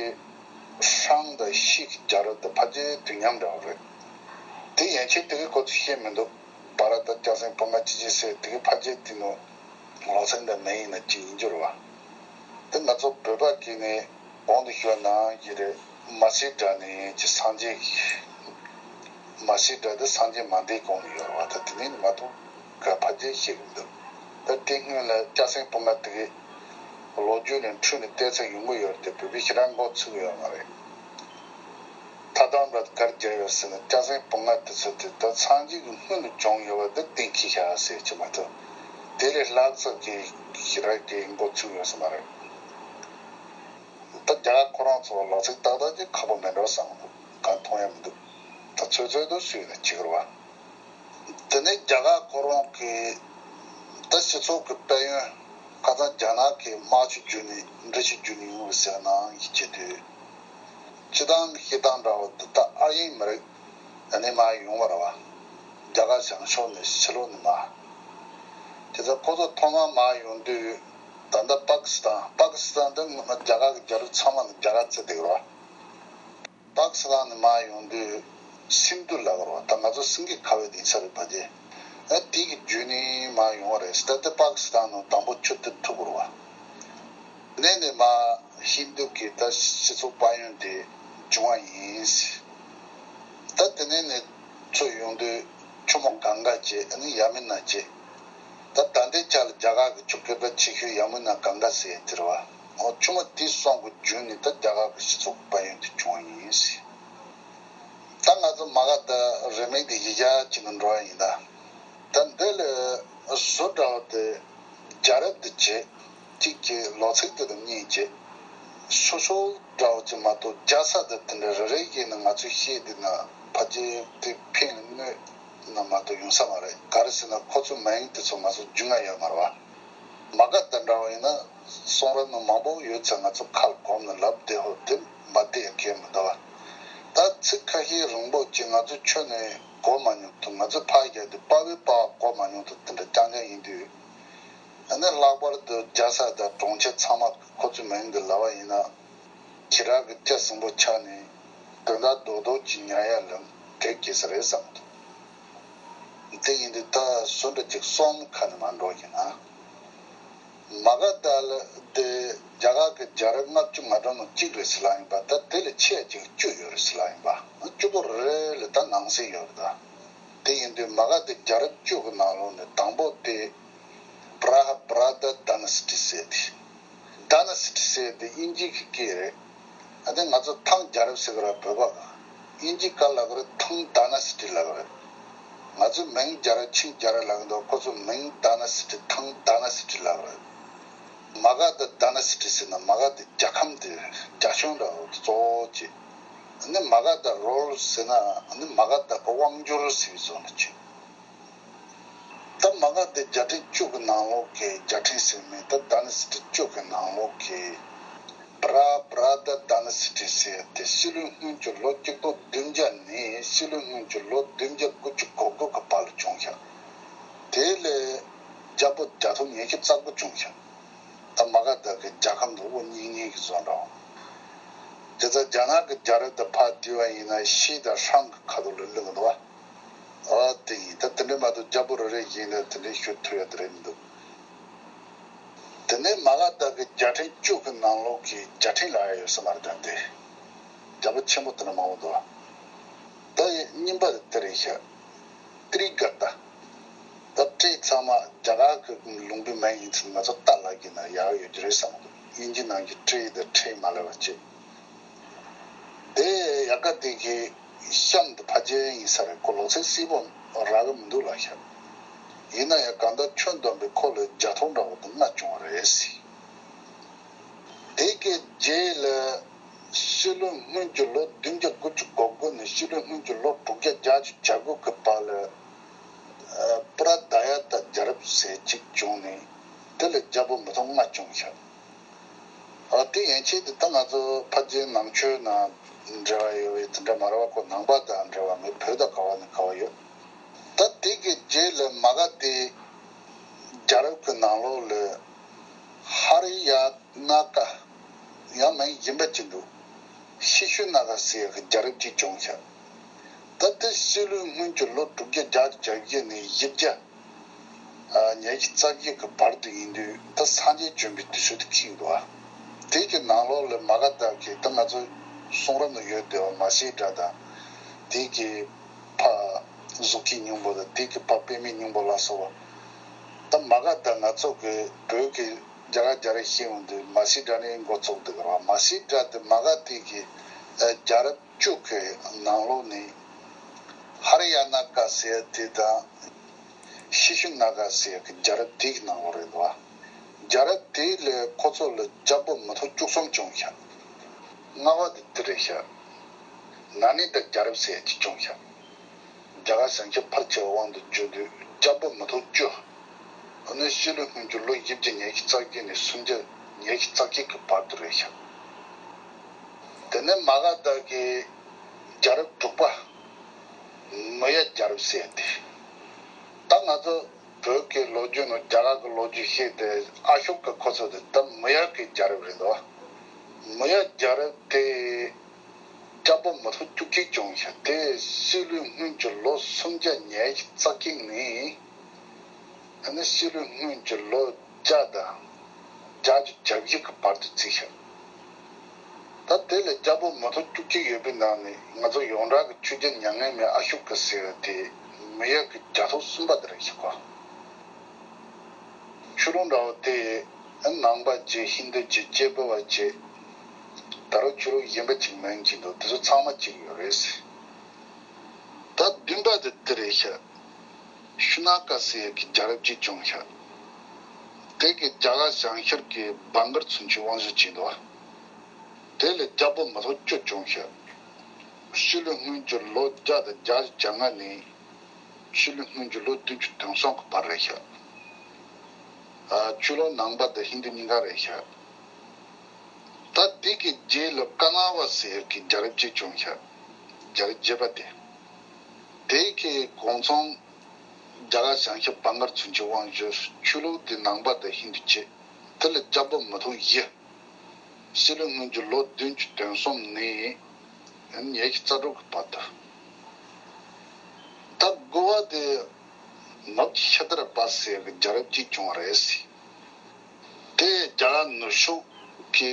ཧྲང་དང་ཤིས་ཀྱི་རྒྱལ་རབས་དེ་ཕལ་ཆེར་དུས་མཉམ་འདྲ་བོ་རེད། དེ་ཡན་ཆད་དེ་གའི་སྐོར་ཚོ་བཤད་མི་འདུག་བྷ་ར་ཏ་སྐྱ་སེང་བུ་ལྔ་ཅི་ཅི་ཟེར་དེ་གའི་ཕལ་ཆེར་དེ་ནོ་ལོ་ཚིགས་འདྲ་མེད་ཡིན་ན་ཅི་ཡིན་རྒྱུ་རེད་བ། དེ་ང་ཚོ་བོད་པ་གི་ནི་གོང་དུ་ཞུས་པ་ནང་བཞིན་རེད། མ་སི་ཏྲ་ནས་ཀྱི་སངས་རྒྱས་ཀྱི། མ་སི་ཏྲ་དེ་སངས་རྒྱས་མ་འདས་གོང་ནས་ཡོད་རེད་བ། ད་དེ་ནས་ནི་མ་གཏོགས་ག་ཕལ་ཆེར་ཤེས་གི་མི་འདུག་ད་དེ་སྔོན་ལ་སྐྱ་སེང་བུ་ལྔ་དེ་གའི་ལོ་རྒྱུས་ནས་འཁྲུལ་ནས་བལྟས་ཚར་ཡོང་གི་ཡོད་རེད་དེ། བོད་པའི་ཞེ་དྲག་མགོ་ཚོས་ཡོད་མ་རེད། ཐ་དང་ར་གར་རྒྱ་ཡོད་ཟེར་ན་སྐྱ་སེང་བུ་ལྔ་དེ་ཚོ་དེ་ད་སངས་རྒྱས་ཀྱི་སྔོན་ལ་བྱུང་ཡོད་པ་འདི་གཏན་འཁེལ་བྱ་ཟེར་གྱི་མ་གཏོགས། དེ་ལས་ལྷག་ཙམ་གྱི་ཞེ་དྲག་གི་མགོ་ཚོས་ཡོད་ས་མ་རེད། ད་རྒྱ་གར་ཁོ་རང་ཚོ་ལོ་ཚིགས་ཏག་ཏག་ཅིག་ཁག་པོ་མེད་འགྲོ་བསམ་འདུག་གང་མཐོང་ཡ་མི་འདུག་ད་ཚོད་ཚོད་དུ་སུས་ན་བྱེད་ཀྱི་རེད་བ། དེ་ནས་རྒྱ་གར་ཁོ་རང་གི་ད་སྤྱི་ཚོགས་ཀྱི་དཔལ་ཡོན་ཁ་སང་རྒྱ་ནག་གི་དམག་ཆུ་བརྒྱུད་ནས་འབྲི་ཆུ་བརྒྱུད་ནས་ཡོང་བའི་ཟེར་ནའང་ཡིད་ཆེས་དུས། སྤྱི་བཏང་གི་བཤད་སྟངས་འདྲ་བོ་འདི་དག་ཨ་ཡིན་མི་རིགས་ཨ་ནི་མ་ཡོང་བ་རེད་བ། རྒྱ་གར་བྱང་ཕྱོགས་ནས་ཕྱི་ལོགས་ནས་མ། དེ་ཚོ་ཁོ་ཚོ་ཐོག་མར་མ་ཡོང་དུས་ད་ལྟ་པ་ཀི་སི་ཐན། པ་ཀི་སི་ཐན་འདི་སྔོན་མ་རྒྱ་གར་གྱི་རྒྱལ་རབས་ཚང་མ་ནི་རྒྱ་གར་བརྩི་བསྡད་ཀྱི་རེད་བ། པ་ཀི་སི་ཐན་ནས་མར་ཡོང་དུས་སིན་དྷུ་ལབ་ཀྱི་རེད་བ། ད་ང་ཚོ་སིང་གེ་ཁ་བའི་གདན་ས་རེད་པ་དེ། ཨ་དེ་གི་བརྒྱུད་ནས་མར་ཡོང་བ་རེད། ད་ལྟ་པ་ཀི་སི་ཐན་ནང་དང་པོ་ཆུ་དེ་ཐུག་གི་རེད་བ། དེ་ནས་མར་ཧིན་དྷུ་གི་ད་སྤྱི་ཚོགས་དཔལ་ཡོན་དེ་བྱུང་བ་ཡིན། ད་དེ་ནས་ནས་ཚུར་ཡོང་དུས་ཆུ་མོ་གངྒཱ་བྱས། ཨ་ནི་ཡ་མུ་ན་བྱས། ད་ད་ལྟའི་ཆ་ལ་རྒྱ་གར་གྱི་ཆུ་གོས་དཀར་ཆེ་ཤོས་ཡ་མུ་ན་གངྒཱ་ཟེར་ཡ་དེ་རེད་བ། འོ་ཆུ་མོ་དེ་གསུམ་གྱི་བརྒྱུད་ནས་ད་རྒྱ་གར་གྱི་སྤྱི་ཚོགས་དཔལ་ཡོན་དེ་བྱུང་བ་ཡིན། ད་ང་ཚོ་མ་ག་ད་རེའུ་མིག་དེ་གཞི་རྒྱ་ཅིག་ནང་འགྲོ་བ་ཡིན་ད། ད་འདི་ལ་བཟོ་འདྲ་བ་དེ་རྒྱལ་རབས་དེ་བྱས། གཅིག་གི་ལོ་ཚིགས་དེ་དང་གཉིས་བྱས། སོ་སོ་འདྲ་བོ་ཅིག་མ་གཏོགས་རྒྱལ་ས་དང་དེ་འདྲ་རེ་རེ་བཞིན་ནས་ང་ཚོས་བཤད་དེ་ན་ཕལ་ཆེར་དེ་ཕན་གནོད་ན་མ་གཏོགས་ཡོང་ས་མ་རེད། ག་རེ་ཟེར་ན་ཁོ་ཚོའི་མིང་དེ་ཚོ་ང་ཚོ་རྒྱུས་མངའ་ཡོད་མ་རེད་བ། མ་ག་དྷ་འདྲ་བོ་ཡིན་ན་གསུང་རབ་ནང་མང་པོ་ཡོད་ཚེ་ང་ཚོ་ཁ་ལ་གོམས་ནས་ལབ་བསྡད་ཧོ་དེ་མ་བསྡད་ཡ་གལ་མི་འདུག་བ། ད་ཚིག་ཁ་ཤས་རིང་པོ་ཅིག་ང་ཚོ་ཆོས་ནས་གོ་མ་མྱོང་དུས། ང་ཚོས་ཕར་བཞག་དུས་དཔའ་བོའི་དཔའ་བ་གོ་མ་མྱོང་དུས་དེ་འདྲ་རྐྱང་རྐྱང་ཡིན་དུས། ཨ་ནི་ལྷག་པར་དུ་རྒྱལ་ས་དང་གྲོང་ཁྱེར་ཚང་མ་ཁོ་ཚོའི་མིང་འདི་ལབ་པ་ཡིན་ན། ཁྱེད་རང་གི་སྐྱ་སེང་པོ་ཆགས་ནས་དོན་དག་རྡོག་རྡོག་ཅིག་ཉར་ཡ་ལ་གེགས་བྱེད་ས་རེད་བསམ་འདུག་དེ་ཡིན་དུས་ད་སུ་འདྲ་ཅིག་གསུམ་ཁ་ནས་མ་འགྲོ་ཡིན་ན། མ་ག་དྷ་ལ་དེ་རྒྱ་གར་གྱི་རྒྱལ་རབས་ལྔ་བཅུ་ང་གྲངས་ནང་གཅིག་རེད་ཟེར་ལབ་ཡིན་པ། ད་དེ་ལས་ཆེ་ཡ་ཅིག་བཅུ་ཡོད་རེད་ཟེར་ལབ་ཡིན་པ། བཅུ་པོ་རེ་ལ་ད་ནང་གསེས་ཡོད་རེད་ད། དེ་ཡིན་དུས་མ་ག་དྷ་རྒྱལ་རབས་བཅུ་གི་ནང་ལོགས་ནས་དང་པོ་དེ་Prabhadra Dynasty ཟེར་ཏེ། Dynasty ཟེར་དེ་དབྱིན་ཇི་གི་སྐད་རེད། ཨ་ནི་ང་ཚོ་ཐང་རྒྱལ་རབས་ཟེར་གི་ར་བོད་པ་གི། དབྱིན་ཇི་སྐད་ལབ་གི་ར་ཐང་Dynasty ལབ་གི་ར། ང་ཚོ་མིང་རྒྱལ་རབས་ཆིང་རྒྱལ་རབས་ལབ་གི་འདུག་ཁོ་ཚོ་མིང་Dynasty ཐང་Dynasty ལབ་གི་ར། མ་ག་དྷ་Dynasty ཟེར་ན་མ་ག་དྷ་རྒྱལ་ཁམས་དེ་རྒྱ་གཞུང་འདྲ་བོ་གཙོ་བོ་བྱེད། ཨ་ནི་མ་ག་དྷ་Royal ཟེར་ན་ཨ་ནི་མ་ག་དྷ་གི་དབང་འབྱོར་ཟེར་བའི་བཟོ་འདྲ་བྱེད། ད་མ་ག་དྷ་རྒྱལ་ཕྲན་བཅུ་གི་ནང་ལོགས་ཀྱི་རྒྱལ་ཕྲན་ཟེར་མིན་ད་Dynasty བཅུ་གི་ནང་ལོགས་ཀྱི་Prabhadra Dynasty ཟེར་དེ་སྲིད་བློན་སྔོན་གྱི་ལོ་གཅིག་སྟོང་བདུན་བརྒྱ་ནས་སྲིད་བློན་སྔོན་གྱི་ལོ་བདུན་བརྒྱ་དགུ་བཅུ་གོ་དགུ་གི་བར་ལ་བྱུང་ཤག་དེ་ལས་རྒྱལ་པོ་བརྒྱ་སྟོང་ཉི་ཤུ་རྩ་དགུ་བྱུང་ཤག་ད་མ་ག་དྷ་གི་རྒྱལ་ཁམས་འདི་དབུ་བརྙེས་མཁན་གྱི་བཟོ་འདྲ་བོ། དེ་ཚོ་རྒྱ་ནག་གི་རྒྱལ་རབས་དང་ཕར་བསྡུར་བ་ཡིན་ན་ཤི་དང་ཧྲང་གི་ཁ་ཐོག་ལ་བླུགས་འདུག་བ། ཨ་དེ་ཡིན། ད་དེ་འདྲའི་མ་གཏོགས་རྒྱལ་པོ་རེ་རེ་བཞིན་ལ་དེ་འདྲའི་ཤོད་ཐུབ་ཡ་དེ་རེད་མི་འདུག་དེ་ནས་མ་ག་དྷ་གི་རྒྱལ་ཕྲན་བཅུ་གི་ནང་ལོགས་ཀྱི་རྒྱལ་ཕྲན་ལབ་ཡ་ཡོད་ས་མ་རེད། ད་དེ་རྒྱལ་པོ་ཆེན་པོ་དེ་འདྲ་མང་པོ་འདུག་ད་གཉིས་པ་དེ་རེད་ཤག་ཏྲི་ག་ཏ། ད་ཏྲི་ཚང་མ་རྒྱ་གར་གྱི་ལུང་པའི་མིང་ཡིན་ཚུལ་ང་ཚོ་ཏ་ལབ་ཀྱི་ན་ཡག་ཡོད་ཀྱི་རེད་བསམ་གི་འདུག་དབྱིན་ཇི་ནང་གི་ཏྲི་དང་ཁྲི་མ་ལབ་པ་བྱས། དེ་ཡ་ག་དེ་གི་གཤམ་དུ་ཕ་ཇེ་ཡིན་ས་རེད། ཁོ་ལོ་ཚད་སྲིད་པོ་རག་གི་མི་འདུག་ལབ་ཤག་ཡིན་ན་ཡང་གང་ལྟར་ཁྱོན་བསྡོམས་པའི་ཁོ་ལ་བརྒྱ་སྟོང་འདྲ་བོ་དང་ལྔ་བྱུང་བ་རེད་ཟེར། དེ་གའི་རྗེས་ལ་སྲིད་བློན་སྔོན་གྱི་ལོ་བདུན་བརྒྱ་དགུ་བཅུ་གོ་དགུ་ནས་སྲིད་བློན་སྔོན་གྱི་ལོ་དྲུག་བརྒྱ་བརྒྱད་ཅུ་གྱ་དགུ་གི་བར་ལ་པྲ་དཱ་ཡ་ཏ་རྒྱལ་རབས་ཟེར་གཅིག་བྱུང་ནས་དེ་ལ་རྒྱལ་པོ་མི་ཐོག་ལྔ་བྱུང་ཤག་ཨ་དེ་ཡན་ཆད་དེ་ད་ང་ཚོ་ཕལ་ཆེར་ནང་ཆོས་ནང་འབྲེལ་བ་ཡོད་པའི་དེ་འདྲ་མ་རེད་བ། ཁོ་ནང་པ་དང་འབྲེལ་བ་མེད། བོད་དང་ག་བ་ནས་ག་བ་ཡོད། ད་དེ་གི་རྗེས་ལ་མ་ག་དྷའི་རྒྱལ་རབས་ཀྱི་ནང་ལོགས་ལ་ཧ་རི་ཡ་ན་ཀ་ཡང་མིང་གཞན་པ་ཅིག་འདུག་ཤི་ཤུ་ན་ཀ་ཟེར་ཡག་གི་རྒྱལ་རབས་ཅིག་བྱུང་ཤག་ད་དེ་སྲིད་བློན་སྔོན་གྱི་ལོ་དྲུག་བརྒྱ་བརྒྱད་ཅུ་གྱ་བརྒྱད་ནས་བཞི་བརྒྱ་ཉི་ཤུ་རྩ་བརྒྱད་ཀྱི་བར་དུ་ཡིན་དུས་ད་སངས་རྒྱས་བྱོན་པའི་དུས་ཚོད་དུ་འཁེལ་འདུག་ཨ། དེ་གི་ནང་ལོགས་ལ་མ་ག་དྷ་གི་ད་ང་ཚོ་གསུང་རབ་ནང་ཡོད་བསྡད་པ་མ་སི་ཏྲ་དང་དེ་གི་ཕ་གཟུགས་ཀྱི་སྙིང་པོ་དང་དེ་གི་ཕ་པད་མའི་སྙིང་པོ་ལ་སོགས་པ། ད་མ་ག་དྷ་ང་ཚོ་གི་བོད་ཀྱི་རྒྱ་གར་རྒྱལ་རབས་ཤེས་ཡོང་དུས་མ་སི་ཏྲ་ནས་འགོ་བཙུགས་འདུག་ར། མ་སི་ཏྲ་དེ་མ་ག་དྷ་གི་རྒྱལ་རབས་བཅུ་གི་ནང་ལོགས་ནས་ཧ་རི་ཡ་ན་ཀ་ཟེར་དེ་དང་ཤི་ཤུ་ན་ཀ་ཟེར་གི་རྒྱལ་རབས་དེ་གི་ནང་ལོགས་རེད་འདུག་བ། རྒྱལ་རབས་དེ་ལས་ཁོ་ཚོ་ལ་རྒྱལ་པོ་མི་ཐོག་བཅུ་གསུམ་བྱུང་ཤག་ལྔ་པ་དེ་དེ་རེད་ཤག་ན་ནི་ད་རྒྱལ་རབས་ཟེར་གཅིག་བྱུང་ཤག་རྒྱ་གར་ཞིང་ཆེན་ཕལ་ཆེ་བའི་དབང་དུ་བསྒྱུར་དུས་རྒྱལ་པོ་མི་ཐོག་བཅུ། ཨ་ནི་སྲིད་བློན་སྔོན་གྱི་ལོ་བཞི་བརྒྱ་ཉི་ཤུ་རྩ་བརྒྱད་ནས་སུམ་བརྒྱ་ཉི་ཤུ་རྩ་བརྒྱད་ཀྱི་བར་དུ་རེད་ཤག་དེ་ནས་མ་ག་དྷ་གི་རྒྱལ་རབས་དྲུག་པ་མུ་ཡ་རྒྱལ་རབས་ཟེར་ཏེ། ད་ང་ཚོ་བོད་ཀྱི་ལོ་རྒྱུས་ནང་རྒྱ་གར་གྱི་ལོ་རྒྱུས་བཤད་དེ་ཨ་ཤོ་ཀ་ཁོ་ཚོ་དེ་ད་མུ་ཡ་གི་རྒྱལ་རབས་རེད་འདུག་མུ་ཡ་རྒྱལ་རབས་དེ་རྒྱལ་པོ་མི་ཐོག་བཅུ་གཅིག་བྱུང་ཤག་དེ་སྲིད་བློན་སྔོན་གྱི་ལོ་སུམ་བརྒྱ་ཉི་ཤུ་རྩ་གཅིག་ནས་ཨ་ནི་སྲིད་བློན་སྔོན་གྱི་ལོ་བརྒྱ་དང་བརྒྱད་ཅུ་གྱ་བཞི་གི་བར་དུ་བརྩིས་ཤག་ད་དེ་ལས་རྒྱལ་པོ་མི་ཐོག་བཅུ་གཅིག་ཡོད་པའི་ནང་ནས་ང་ཚོ་ཡོངས་གྲགས་ཀྱི་ཆོས་རྒྱལ་མྱ་ངན་མེད་ཨ་ཤོ་ཀ་ཟེར་བ་དེ་མུ་ཡ་གི་རྒྱལ་ཐོབ་གསུམ་པ་དེ་རེད་ཤག་གོ། ཆོས་ལུགས་འདྲ་བོ་དེ་ནང་པ་བྱས་ཧིན་རྡུ་བྱས་སྐྱེས་བུ་བ་བྱས་ད་རུང་ཆོས་ལུགས་གཞན་པ་ཅིག་མིན་གྱི་འདུག་དེ་ཚོ་ཚང་མ་གཅིག་ཡོད་རེད། ད་བདུན་པ་དེ་དེ་རེད་ཤག་ཤུ་ན་ཀ་ཟེར་ཡག་གི་རྒྱལ་རབས་ཅིག་བྱུང་ཤག་དེ་གི་རྒྱ་གར་བྱང་ཤར་གྱི་བྷང་གར་ཚུན་ཆད་དབང་བཟུང་བྱས་འདུག་དེ་ལས་རྒྱལ་པོ་མི་ཐོབ་བཅུ་བྱུང་ཤག་སྤྱི་ལོའི་སྔོན་གྱི་ལོ་བརྒྱ་དང་བརྒྱད་ཅུ་གྱ་ལྔ་ནས་སྤྱི་ལོའི་སྔོན་གྱི་ལོ་བདུན་ཅུ་དོན་གསུམ་གྱི་བར་རེད་ཤག་ཨ། ཆོས་ལུགས་ནང་པ་དང་ཧིན་དུ་གཉིས་ཀ་རེད་ཤག་ད་དེ་གི་རྗེས་ལ་ཀ་ན་བ་ཟེར་གྱི་རྒྱལ་རབས་གཅིག་བྱུང་ཤག་རྒྱལ་རབས་བརྒྱད་པ་དེ། དེ་གི་གོང་ཚང་རྒྱ་གར་བྱང་ཤར་བྷང་གར་ཚུན་ཆད་དབང་བསྒྱུར། ཆོས་ལུགས་དེ་ནང་པ་དང་ཧིན་དུ་བྱས། དེ་ལ་རྒྱལ་པོ་མི་ཐོབ་བཞི། སྤྱི་ལོའི་སྔོན་གྱི་ལོ་བདུན་ཅུ་དོན་གསུམ་ནས་ཉི་ཤུ་རྩ་དྲུག་གི་བར་དུ། ད་དགུ་བ་དེ་ནུབ་ཀྱི་ཤི་དར་པ་ཟེར་གྱི་རྒྱལ་རབས་གཅིག་བྱུང་བ་རེད་ཟེར། དེ་རྒྱ་གར་ནུབ་ཕྱོགས་ཀྱི་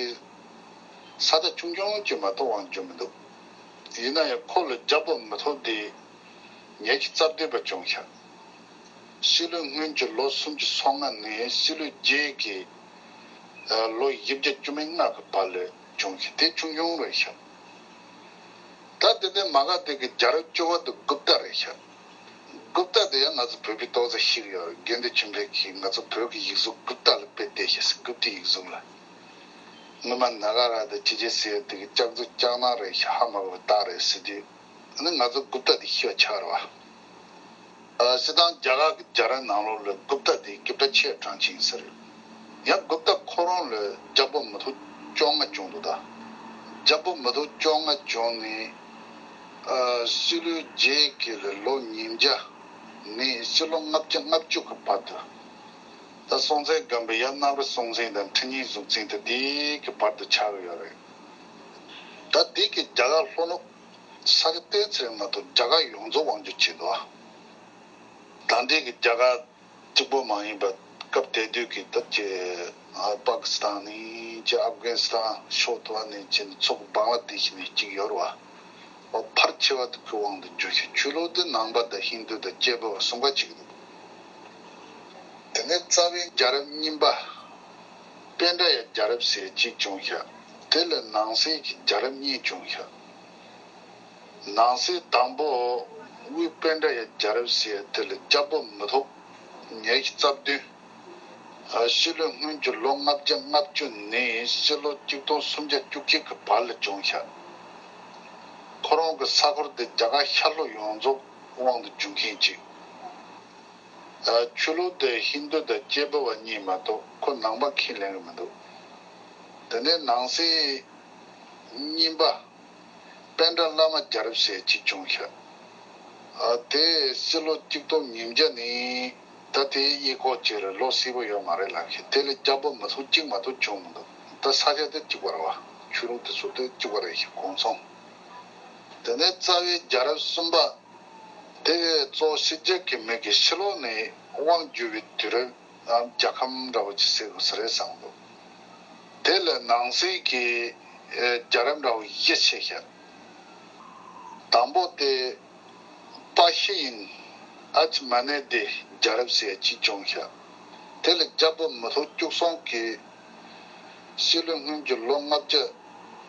ས་ཆ་ཆུང་ཆུང་ཅིག་མ་གཏོགས་དབང་བསྒྱུར་མི་འདུག་ཡིན་ན་ཡང་ཁོ་ལ་རྒྱལ་པོ་མི་ཐོབ་དེ་ཉི་ཤུ་རྩ་བདུན་པ་བྱུང་ཤག་སྤྱི་ལོའི་སྔོན་གྱི་ལོ་སུམ་ཅུ་སོ་ལྔ་ནས་སྤྱི་ལོའི་རྗེས་ཀྱི་ལོ་བཞི་བརྒྱ་བཅུ་མེད་ལྔ་གི་བར་ལ་བྱུང་ཤག་དེ་ཆུང་ཆུང་རེད་ཤག་ད་དེ་ནས་མ་ག་དེ་གི་རྒྱལ་རབས་བཅུ་པ་དེ་གུབ་ཏ་རེད་ཤག་གུབ་ཏ་དེ་ཡང་ང་ཚོ་བོད་པའི་ཏོག་ཙམ་ཤེས་ཀྱི་ཡོད་རེད། དགེ་འདུན་ཆོས་འཕེལ་གྱིས་ང་ཚོ་བོད་ཀྱི་ཡིག་གཟུགས་གུབ་ཏ་ལ་དཔེ་བལྟས་ཤག་ཟེར། གུབ་ཏའི་ཡིག་གཟུགས་ལ། སྔོན་མ་ན་ག་ར་དང་ཅི་ཅི་ཟེར་དེ་གི་ལྕགས་མཛོད་ལྕགས་ནག་རེད་ཤག་ཧ་མ་གོ་བའི་རྟགས་རེད་ཟེར་དུས། ཨ་ནི་ང་ཚོ་གུབ་ཏ་དེ་ཤེས་པ་ཆགས་རེད་བ། ཨ། སྤྱིར་བཏང་རྒྱ་གར་གྱི་རྒྱལ་རབས་ནང་ལོགས་ལ་གུབ་ཏ་དེ་རྒྱུད་གྲྭ་ཆེ་གྲངས་ཅན་ཟེར། ཡང་གུབ་ཏ་ཁོ་རང་ལ་རྒྱལ་པོ་མི་ཐོབ་བཅོ་ལྔ་བྱུང་འདུག་ད་རྒྱལ་པོ་མི་ཐོབ་བཅོ་ལྔ་བྱུང་ནས། ཨ། སྤྱི་ལོའི་རྗེས་ཀྱི་ལོ་ཉིས་བརྒྱ་ནས་སྤྱི་ལོ་ལྔ་བརྒྱ་ལྔ་བཅུ་གི་བར་དུ། ད་སྲོང་བཙན་སྒམ་པོའི་ཡབ་གནམ་རི་སྲོང་བཙན་དང་ཁྲི་གཉན་གཟུངས་བཙན་དེ་དེ་གི་བར་དུ་ཆགས་ཀྱི་ཡོད་རེད། ད་དེ་གི་རྒྱ་གར་ལྷོ་ནུབ་ས་ཆ་ཏོག་ཙམ་མ་གཏོགས་རྒྱ་གར་ཡོངས་རྫོགས་དབང་བསྒྱུར་བྱས་འདུག་ད་ལྟའི་གི་རྒྱ་གར་གཅིག་པོ་མ་ཡིན་པ་སྐབས་དེ་དུས་ཀྱི་ད་ཅི། ཨ། པ་ཀི་སི་ཐན་ནས་ཅི། ཨབ་གྷ་ནི་སི་ཐན་ཕྱོགས་དེ་ནས་ཅི་ཚོགས་བང་ལ་དེ་ཤི་ནས་གཅིག་ཡོད་རེད་བ། འོ། ཕལ་ཆེ་བ་དེ་ཁོའི་དབང་དུ་གྱུར་ཞིང་ཆོས་ལུགས་དེ་ནང་པ་དང་ཧིན་དུ་དང་སྐྱེས་བུ་བ་གསུམ་ཀ་གཅིག་འདུག་དེ་ནས་རྩ་བའི་རྒྱལ་རབས་གཉིས་པ་པཎྜི་ཏ་ཡ་རྒྱལ་རབས་ཟེར་གཅིག་བྱུང་ཤག་དེ་ལས་ནང་གསེས་ཀྱི་རྒྱལ་རབས་གཉིས་བྱུང་ཤག་ནང་གསེས་དང་པོ་དབུས་པཎྜི་ཏ་ཡ་རྒྱལ་རབས་ཟེར་དེ་ལ་རྒྱལ་པོ་མི་ཐོབ་ཉི་ཤུ་རྩ་བདུན། ཨ། སྤྱི་ལོའི་སྔོན་གྱི་ལོ་ལྔ་བརྒྱ་ལྔ་བཅུ་ནས་སྤྱི་ལོ་གཅིག་སྟོང་སུམ་བརྒྱ་བཅུ་གཅིག་གི་བར་ལ་བྱུང་ཤག་ཁོ་རང་གི་ས་ཁུལ་དེ་རྒྱ་གར་ཤར་ལྷོ་ཡོངས་རྫོགས་དབང་དུ་བསྡུ་མཁན་ཅིག་ཨ། ཆོས་ལུགས་དེ་ཧིན་དུ་དང་སྐྱེས་བུ་བ་གཉིས་མ་གཏོགས་ཁོ་ནང་པ་ཁས་ལེན་གྱི་མི་འདུག་དེ་ནས་ནང་གསེས་གཉིས་པ་པཎྜི་ཏ་བླ་མ་རྒྱལ་རབས་ཟེར་གཅིག་བྱུང་ཤག་ཨ། དེ་སྤྱི་ལོ་གཅིག་སྟོང་ཉིས་བརྒྱ་ནས། ད་དེའི་གཡས་སྐོར་ཅིག་ལ་ལོ་གསལ་པོ་ཡོད་མ་རེད་ལབ་ཤག་དེ་ལ་རྒྱལ་པོ་མི་ཐོབ་གཅིག་མ་གཏོགས་བྱུང་མི་འདུག་ད་ས་ཆ་དེ་གཅིག་པ་རེད་བ། ཆོས་ལུགས་དེ་ཚོ་དེ་གཅིག་པ་རེད་ཤག་གོང་ཚང་། དེ་ནས་རྩ་བའི་རྒྱལ་རབས་གསུམ་པ། དེ་གཙོ་བོ་ཕྱི་རྒྱལ་གྱི་མི་གིས་ཕྱི་ལོགས་ནས་དབང་བསྒྱུར་བའི་དུས་རབས་ནམ་རྒྱལ་ཁམས་འདྲ་བོ་ཅིག་ཟེར་དགོས་ས་རེད་བསམ་འདུག་དེ་ལ་ནང་གསེས་ཀྱི་ཨེ་རྒྱལ་རབས་འདྲ་བོ་བཞི་ཕྱེ་ཤག་དང་པོ་དེ་པ་ཤི་ཡིན། ཨ་ཙི་མ་ནེ་དེ་རྒྱལ་རབས་ཟེར་གཅིག་བྱུང་ཤག་དེ་ལ་རྒྱལ་པོ་མི་ཐོབ་བཅུ་གསུམ་གྱིས་སྤྱི་ལོའི་སྔོན་གྱི་ལོ་ལྔ་བརྒྱ་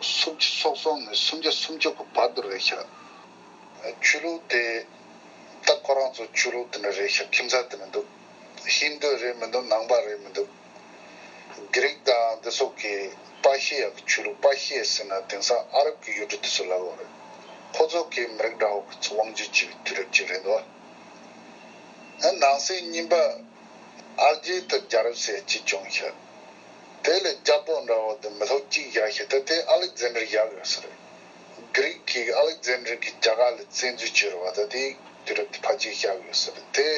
སུམ་ཅུ་སོ་གསུམ་ནས་སུམ་བརྒྱ་སུམ་ཅུ་གི་བར་དུ་རེད་ཤག་ཆོས་ལུགས་དེ་ད་ཁོ་རང་ཚོ་ཆོས་ལུགས་དེ་འདྲ་རེད་ཤག་ཁྱིམ་ཚང་དེ་འདྲ་འདུག་ཧིན་དུ་རེད་མི་འདུག་ནང་པ་རེད་མི་འདུག་གྷི་རིག་དང་འདི་ཚོ་གིས་པར་ཤི་ཡ་གི་ཆོས་ལུགས། པར་ཤི་ཡ་ཟེར་ན་དེང་སང་ཨ་རབ་ཀྱི་ཡུལ་གྲུ་དེ་ཚོ་ལབ་ཡོད་རེད། ཁོ་ཚོ་གིས་མི་རིགས་འདྲ་བོ་གི་ཚོ་དབང་སྒྱུར་བྱེད་པའི་དུས་རབས་ཅིག་རེད་འདུག་ཨ། ནང་གསེས་གཉིས་པ་ཨལ་ཇི་ཏ་རྒྱལ་རབས་ཟེར་གཅིག་བྱུང་ཤག་དེ་ལས་རྒྱལ་པོ་འདྲ་བོ་དེ་མི་ཐོབ་གཅིག་བཞག་ཤག་ད་དེ་ཨ་ལེག་ཛན་ཌར་བཞག་ཡོད་ས་རེད། གྷི་རིག་གིས་ཨ་ལེག་ཛན་ཌར་གྱིས་རྒྱ་གར་ལ་བཙན་འཛུལ་བྱས་རེད་བ། ད་དེའི་དུས་རབས་དེ་ཕལ་ཆེར་བཞག་ཡོད་ས་རེད་དེ།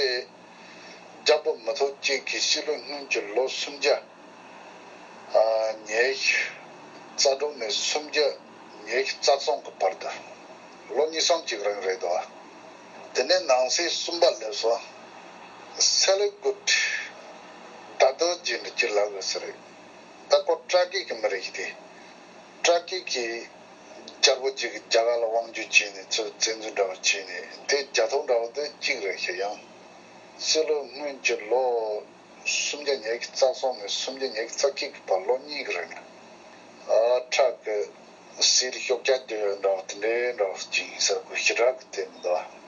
རྒྱལ་པོ་མི་ཐོབ་གཅིག་གིས་སྤྱི་ལོའི་སྔོན་གྱི་ལོ་སུམ་བརྒྱ་ཉི་ཤུ་རྩ་དྲུག་ནས་སུམ་བརྒྱ་ཉི་ཤུ་རྩ་གསུམ་གྱི་བར་དུ། ལོ་གཉིས་གསུམ་གཅིག་རིང་རེད་དོ། དེ་ནས་ནང་གསེས་གསུམ་པ་ལབ་སོང་། སེ་ལི་ཀུད་ད་དོ་ཇི་འདྲ་ཅིག་ལབ་དགོས་ས་རེད། ད་ཁོ་ཏྲ་ཀི་གི་མི་རེད་ཤག་དེ། ཏྲ་ཀི་གི་རྒྱལ་པོ་གཅིག་གིས་རྒྱ་གར་ལ་དབང་སྒྱུར་བྱས་ནས་ཚུར་བཙན་འཛུལ་འདྲ་བོ་བྱས་ནས་དེ་རྒྱལ་ཐོ་འདྲ་བོ་དེ་གཅིག་རེད་ཤག་ཡང་། སྤྱི་ལོ་སྔོན་གྱི་ལོ་སུམ་བརྒྱ་ཉི་ཤུ་རྩ་གསུམ་ནས་སུམ་བརྒྱ་ཉི་ཤུ་རྩ་གཅིག་གི་བར་ལོ་གཉིས་ཀྱི་རིང་ལ། ཨ། ཁྲག་གི་གསེར་ཤོག་བརྒྱ་བརྒྱབ་ཡོད་འདྲ་བོ་དེ་འདྲའི་འདྲ་བོ་ཅིག་ཡིན་ས་ཁོ་ཞེ་དྲག་གི་དེ་མི་འདུག